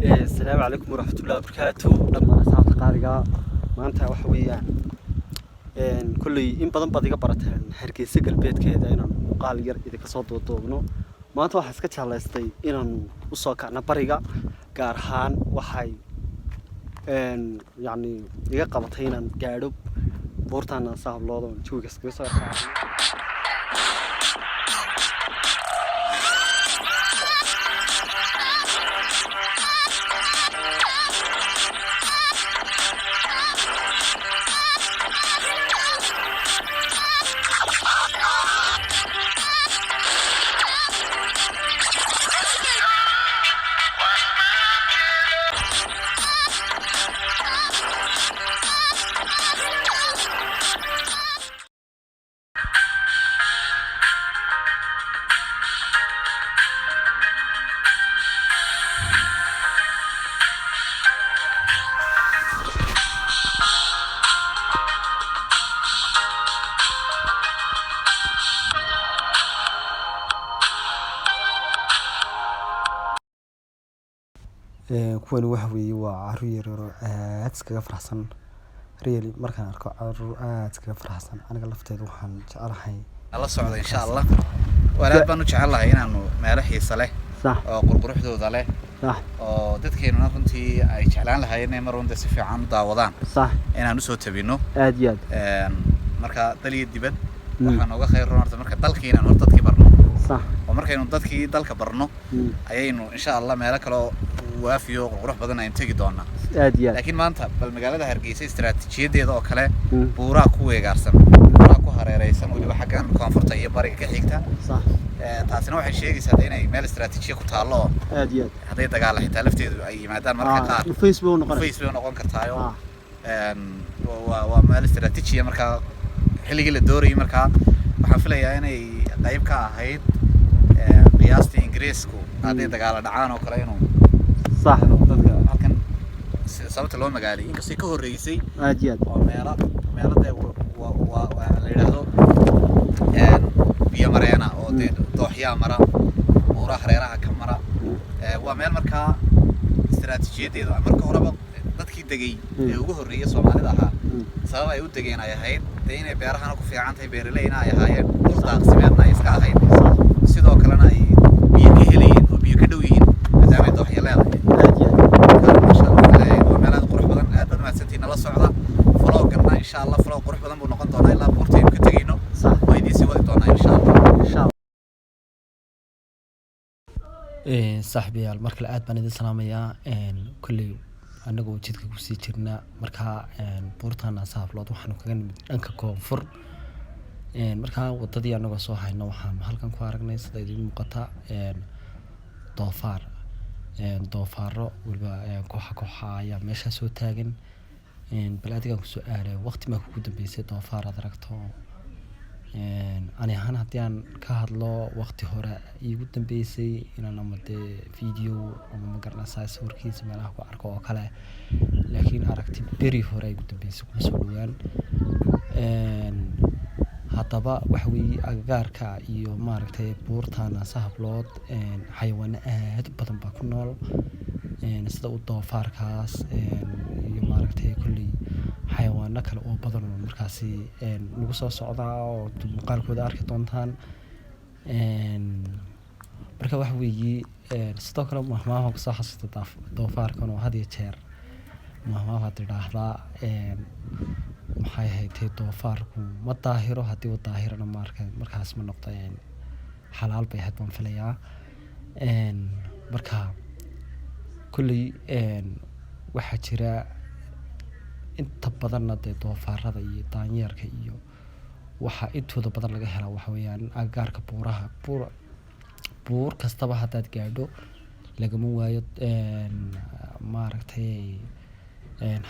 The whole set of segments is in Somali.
Asalaamu calaykum waraxmatullahi wabarakaatu dhammaan asxaabta qaaliga. Maanta waxa weeyaan, kolley in badan baad iga barateen Hargeysa galbeedkeeda inaan muuqaal yar idinka soo duuduubno. Maanta waxaan iska jeclaystay inaan usoo kacno bariga, gaar ahaan waxay yacni iga qabatay inaan gaadho buurtaan Naasahablood oon jawiga iskaga soo raacno. Kuwani waxa weeye waa caruur yaryar oo aad iskaga faraxsan. Really, markaan arko caruur aad iskaga faraxsan, aniga lafteeda waxaan jecelahay Nala socda, insha Allah. Waan aad baan u jecelahay inaanu meelo xiisa leh oo qurquruxdooda leh oo dadkeenuna runtii ay jeclaan lahaayeen inay mar runta si fiican u daawadaan inaan usoo tabino. Aad iyo aad. Marka dal iyo dibad waxaa nooga khayr roon horta marka dalkii inaan hor dadkii barno oo markaynu dadkii dalka barno ayaynu, insha Allah, meelo kale oo waafiyo qurqurux badan aynu tegi doonaa. Aad iyo aad. Laakiin maanta bal magaalada Hargeysa istaraatiijiyadeeda oo kale, buuraha ku weegaarsan, buuraha ku hareereysan, weliba xaggan koonfurta iyo bariga ka xigta. Taasina waxay sheegaysaa de inay meel istaraatiijiya ku taallo oo Aad iyo aad. hadday dagaala xitaa lafteedu ay yimaadaan marka qaar dhufays buu noqonaya. Dhufays bay noqon kartaayo. Waa meel istaraatiijiya. Markaa xilligii la doorayay, markaa waxaan filayaa inay qayb ka ahayd qiyaastii Ingiriisku hadday dagaala dhacaan oo kale inuu dadka halkan sababta loo magaaliyay, inkastay ka horreysay Aad iyo aad. oo meelo dee waa la yidhaahdo biyo mareena oo dee dooxyaa mara, buuraha hareeraha ka mara. Waa meel markaa istaraatiijiyadeedu marka horeba dadkii degay ee ugu horreeyay Soomaalida ahaa sabab ay u degeen ay ahayd dee inay beerahana ku fiican tahay, beeraleyna ay ahaayeen, dhul daaqsimeedna ay iska ahayd, sidoo kalena ay biyo ka helayeen oo biyo ka dhow yihiin maadaama ay dooxyo leedahay. Aad iyo aad. Masha Allah, waxaa leeyahay waa meel aad u qurux badan. Aad baad mahadsantihiin. Nala socda vlog-ganna, insha Allah. Vlog qurux badan buu noqon doonaa ilaa buurtaynu ka tegayno. Waa idiin sii wadi doonaa, insha Allah. Insha Allah. Saaxiibayaal, mar kale aad baan idin salaamayaa. Kolley anagoo jidka kusii jirna markaa buurta Naasahablood, waxaanu kaga nimid dhanka koonfur. Markaa wadadii anagoo soo hayno waxaanu halkan ku aragnay, sida idiin muuqata, doofaar, doofaaro weliba kooxa kooxa ayaa meesha soo taagan. Bal adigaan ku su'aalay, waqti maa kugu dambeysay doofaar aad aragto? Ani ahaan haddii aan ka hadlo, waqti hore iigu dambeysay inaan ama dee video ama magaranaysaa sawirkiisa meelaha ku arko oo kale, laakiin aragti beri hore igu dambeysay, kuma soo dhowaan. Haddaba waxa weeye agagaarka iyo maaragtay buurta Naasahablood xayawaano aad u badan baa ku nool, sida u doofaarkaas iyo maaragtay kolley xayawaano kale oo badan oo markaasi nagu soo socda oo muuqaalkooda arki doontaan. Marka waxa weeye, sidoo kale mahmaah kusoo xasuusta doofaarkan oo had iyo jeer mahmaah tidhaahdaa, maxay ahayd, doofaarku ma daahiro, haddii uu daahirana marka markaas ma noqdo xalaal bay ahayd baan filayaa. Marka kolley waxaa jira inta badanna dee doofaarada iyo daanyeerka iyo waxaa intooda badan laga helaa waxa weeyaan agagaarka buuraha. Buur kastaba haddaad gaadho lagama waayo maaragtay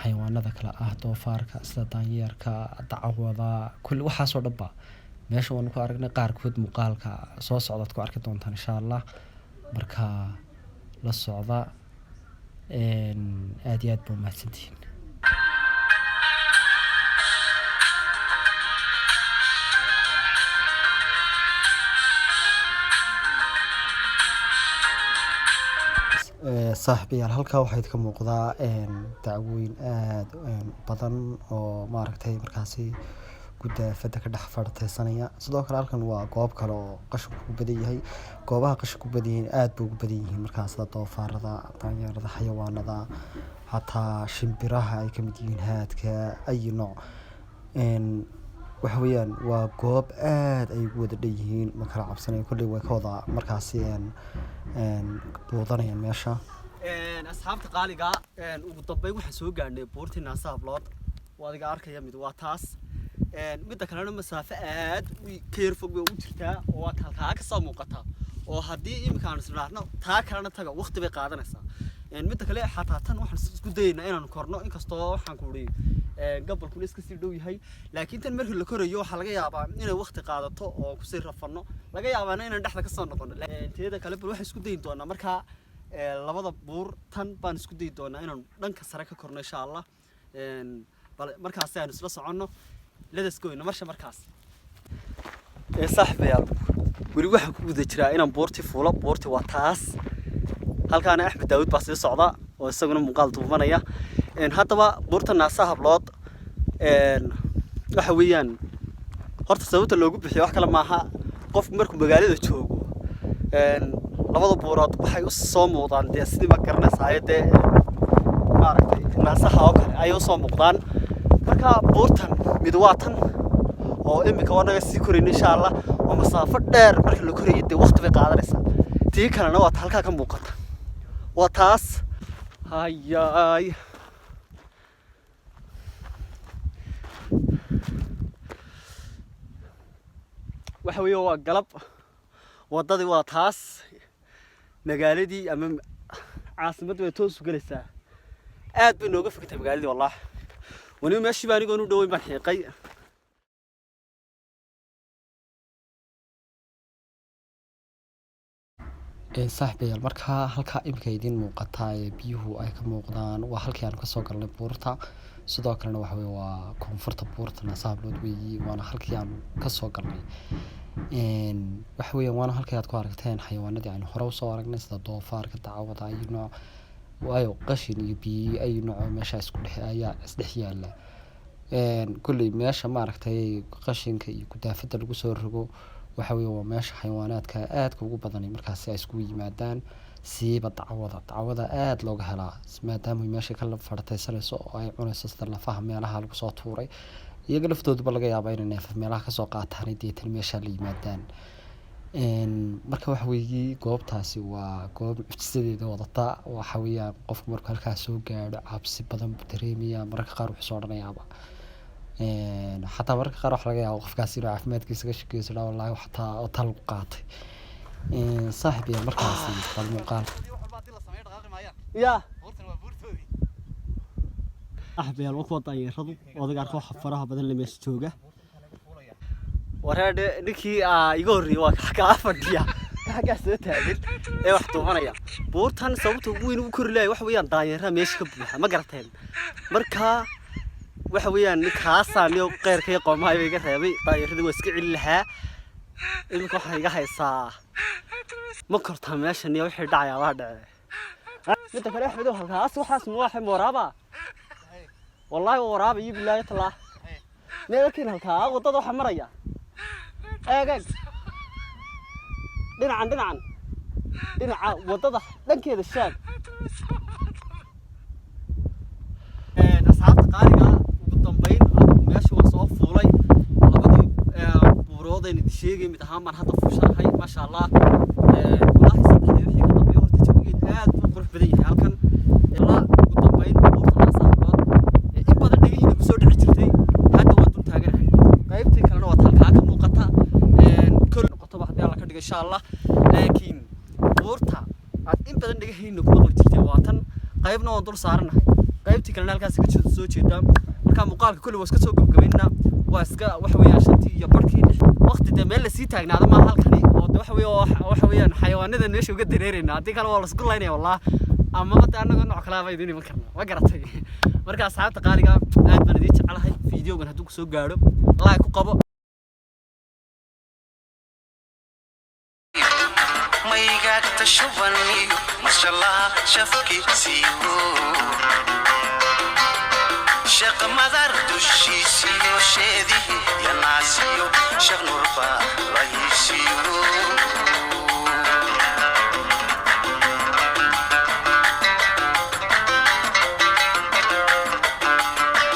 xayawaanada kale ah doofaarka, sida daanyeerka, dacwada, kulli waxaasoo dhan ba meesha waanu ku aragnay. Qaarkood muuqaalka soo socdaad ku arki doontaan, insha Allah. Marka la socda, aad iyo aad baa umahadsantihiin. Saaxiibayaal, halkaa waxaa idinka muuqdaa dacwooyin aad u badan oo maaragtay markaasi gudaafada ka dhex fadhiisanaya. Sidoo kale halkan waa goob kale oo qashinku ku badan yahay. Goobaha qashinku ku badan yihiin aad buu ugu badan yihiin markaas, sida doofaarada, daanyeerada, xayawaanada, xataa shimbiraha ay ka mid yihiin haadka ay nooc. Waxa weeyaan waa goob aad ay ugu wada dhan yihiin, ma kala cabsanayo, kolley way ka wada markaasi buudanayaan meesha. Asxaabta qaaliga, ugu dambeyn waxaan soo gaadhnay buurtii Naasa Hablood. Waa adiga arkaya, mid waa taas, midda kalena masaafo aad u ka yar fog bay u jirtaa oo waa halkaa ka soo muuqata, oo haddii iminka aanu isdhaahno taa kalena taga, waqti bay qaadanaysaa. Midda kale xataa tan waxaan isku dayaynaa inaanu korno, inkastoo waxaan ku uri gobolkuna iska sii dhow yahay, laakiin tan markii la korayo waxaa laga yaabaa inay waqti qaadato oo kusii rafanno, laga yaabaana inaan dhexda kasoo noqono. Teeda kale bal waxaan isku dayi doonaa markaa labada buur, tan baan isku dayi doonaa inaan dhanka sare ka korno, insha Allah. Bal markaasi aanu isla soconno. Let's go marsha markaas. Saaxiibayaal, weli waxaan ku guda jiraa inaan buurtii fuulo. Buurtii waa taas. Halkaana Axmed Daawud baa sii socda oo isaguna muuqaal duubanaya. Haddaba buurta Naasa Hablood waxa weeyaan horta sababta loogu bixiyo wax kale maaha. Qofku markuu magaalada joogo, labada buurood waxay u soo muuqdaan dee sidii, ma garanaysaa, dee maaragtay naasaha oo kale ayay usoo muuqdaan. Marka buurtan mid waa tan oo iminka waa naga sii korayna, insha Allah, oo masaafo dheer marka la korayo dee waqti bay qaadanaysaa. Tii kalena waa ta halkaa ka muuqata, waa taas. Hayaay, waxa weeye waa galab. Waddadii waa taas, magaaladii ama caasimadda way toos u gelaysaa. Aad bay nooga fogtay magaaladii, wallahi. Weliba meeshii baa anigoon u dhoweyn baan xiiqay. Saaxiibayaal, markaa halkaa imika idiin muuqataa ee biyuhu ay ka muuqdaan waa halkii aan kasoo galnay buurta. Sidoo kalena waxa weye waa koonfurta buurta Naasa Hablood weeyi, waana halkii aan kasoo galnay. Waxa weeyaan waana halkii aad ku aragteen xayawaanadii aynu hore usoo aragnay, sida doofaarka, dacwada, ay nooc, waayo qashin iyo biyo ay nooc meesha isku dhex ayaa isdhex yaala. Kolley meesha maaragtay qashinka iyo gudaafada lagu soo rogo waxa weeye waa meesha xayawaanaadka aadka ugu badanay markaasi ay iskugu yimaadaan, siiba dacwada. Dacwada aad looga helaa maadaama meesha ka fadhataysanayso oo ay cunayso sida lafaha meelaha lagu soo tuuray. Iyaga laftooduba laga yaabaa inay neefaf meelaha kasoo qaataan, deetan meesha la yimaadaan. Marka waxa weeye goobtaasi waa goob mucjisadeeda wadata. Waxa weeyaan qofku markuu halkaas soo gaadho cabsi badan buu dareemayaa, mararka qaar wuxuu soo odhanayaaba, xataa mararka qaar waxa laga yaabaa qofkaasi inuu caafimaadkiisa ka shakiyo, is idhaa wallaahi xataa oo tal lagu qaatay. Saaxiib yaal, markaasi bal muuqaal Ya. Buurtan waa buurtoodii. Axbayaal, waa kuwa daanyeeradu oo adiga arka waxa faraha badan le meesha jooga. Wareedhe, ninkii iga horreeyey waa kaa fadhiya xaggaa soo taagan ee wax duubanaya. Buurtan sababta ugu weyn ugu kori lahay waxa weeyaan daanyeeraha meesha ka buuxa, ma garateen? Marka waxa weeyaan ninkaasaa niyo qeyrka iyo qoomaha iga reebay. Daanyeeradii waa iska celin lahaa. Iminka waxaa iga haysaa ma kortaa meeshan iyo wixii dhacayaa waa dhace. Midda kale, Axmedow, halkaas waxaas ma waxa waraaba? Wallaahi waa waraaba iyo bilaahi talaa. Meel arkin halkaa waddada waxa maraya, eeg eeg, dhinacan dhinacan dhinaca waddada dhankeeda shaag. Asxaabta qaaliga, ugu dambeyn adigu meesha waan soo fuulay. Labadii buurood aynu idin sheegay mid ahaan baan hadda fuushanahay, maasha Allah. Wallaahi saddexdii wixii ka dambeeya horta jawigeed aad buu qurux badan yahay halkan. Ilaa ugu dambeyn buurta Naasa Hablood in badan dhegihiina kusoo dhici jirtay, hadda waan dul taaganahay. Qaybtii kalena waa halkaa ka muuqata kol noqotoba haddii Alla ka dhigo, insha Allah. Laakiin buurta aad in badan dhegahiina ku maqli jirtay waa tan. Qaybna waan dul saaranahay, qaybtii kalena halkaas ka soo jeedaa. Marka muuqaalka kulli waa iska soo gabagabaynaa. Waa iska waxa weeyaan 5:30, 6 waqti dee meel lasii taagnaado maaha halkani, oo de waxa weeye waxa weeyaan xayawaanada meesha uga dareerayna. Haddii kale waa lasku laynaya wallah, amaba de annaga nooc kalaa baa idiin iman karnaa, ma garatay? Marka asxaabta qaaliga, aad baan idiin jecelahay. Fiidiyogan hadduu kusoo gaadho, like ku qabo. Mayga. Sangaagta shuban iyo mashallaha shafkiisiyo, Sheekh Madar dushiisiyo, sheedihi yanaasiyo, Sheekh Nurba lahiisiyo.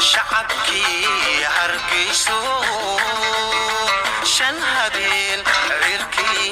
Shacabkii Hargeyso, shan habeen cirkii.